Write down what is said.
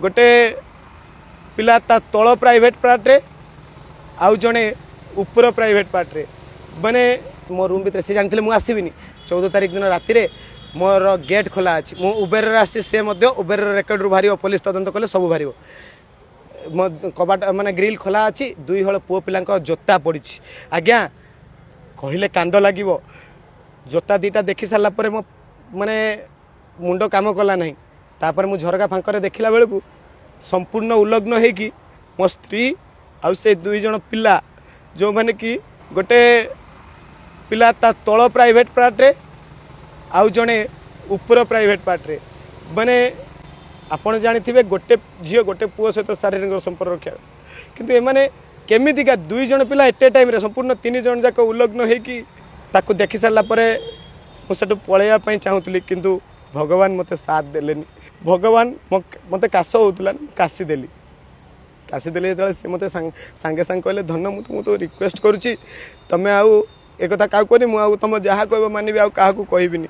ଗୋଟେ ପିଲା ତା ତଳ ପ୍ରାଇଭେଟ୍ ପାର୍ଟରେ ଆଉ ଜଣେ ଉପର ପ୍ରାଇଭେଟ୍ ପାର୍ଟରେ। ମାନେ ମୋ ରୁମ୍ ଭିତରେ ସେ ଜାଣିଥିଲେ ମୁଁ ଆସିବିନି। 14 ତାରିଖ ଦିନ ରାତିରେ ମୋର ଗେଟ୍ ଖୋଲା ଅଛି। ମୁଁ ଉବେରରେ ଆସିଛି, ସେ ମଧ୍ୟ ଉବେରର ରେକର୍ଡ଼ରୁ ବାହାରିବ। ପୋଲିସ ତଦନ୍ତ କଲେ ସବୁ ବାହାରିବ। ମୋ କବାଟ ମାନେ ଗ୍ରିଲ୍ ଖୋଲା ଅଛି, ଦୁଇ ହଳ ପୁଅ ପିଲାଙ୍କ ଜୋତା ପଡ଼ିଛି। ଆଜ୍ଞା, କହିଲେ କାନ୍ଦ ଲାଗିବ। ଜୋତା ଦୁଇଟା ଦେଖି ସାରିଲା ପରେ ମୋ ମାନେ ମୁଣ୍ଡ କାମ କଲା ନାହିଁ। ତାପରେ ମୁଁ ଝରକା ଫାଙ୍କରେ ଦେଖିଲା ବେଳକୁ ସମ୍ପୂର୍ଣ୍ଣ ଉଲଗ୍ନ ହେଇକି ମୋ ସ୍ତ୍ରୀ ଆଉ ସେ ଦୁଇ ଜଣ ପିଲା, ଯେଉଁମାନେ କି ଗୋଟେ ପିଲା ତା ତଳ ପ୍ରାଇଭେଟ୍ ପାର୍ଟରେ ଆଉ ଜଣେ ଉପର ପ୍ରାଇଭେଟ୍ ପାର୍ଟରେ। ମାନେ ଆପଣ ଜାଣିଥିବେ, ଗୋଟେ ଝିଅ ଗୋଟେ ପୁଅ ସହିତ ଶାରୀରିକ ସମ୍ପର୍କ ରଖିବା, କିନ୍ତୁ ଏମାନେ କେମିତିକା ଦୁଇ ଜଣ ପିଲା ଏଟ୍ ଏ ଟାଇମ୍ରେ ସମ୍ପୂର୍ଣ୍ଣ ତିନି ଜଣ ଯାକ ଉଲଗ୍ନ ହେଇକି। ତାକୁ ଦେଖି ସାରିଲା ପରେ ମୁଁ ସେଠୁ ପଳେଇବା ପାଇଁ ଚାହୁଁଥିଲି, କିନ୍ତୁ ଭଗବାନ ମୋତେ ସାଥ ଦେଲେନି। ଭଗବାନ, ମୋତେ କାଶ ହେଉଥିଲା ନା, ମୁଁ କାଶିଦେଲି। କାଶିଦେଲି ଯେତେବେଳେ, ସେ ମୋତେ ସାଙ୍ଗେ ସାଙ୍ଗେ କହିଲେ, "ଧନ, ମୁଁ ତୁମକୁ ରିକ୍ୱେଷ୍ଟ କରୁଛି, ତୁମେ ଆଉ ଏ କଥା କାହାକୁ କୁହନି। ମୁଁ ଆଉ ତୁମ ଯାହା କହିବ ମାନିବି, ଆଉ କାହାକୁ କହିବିନି।"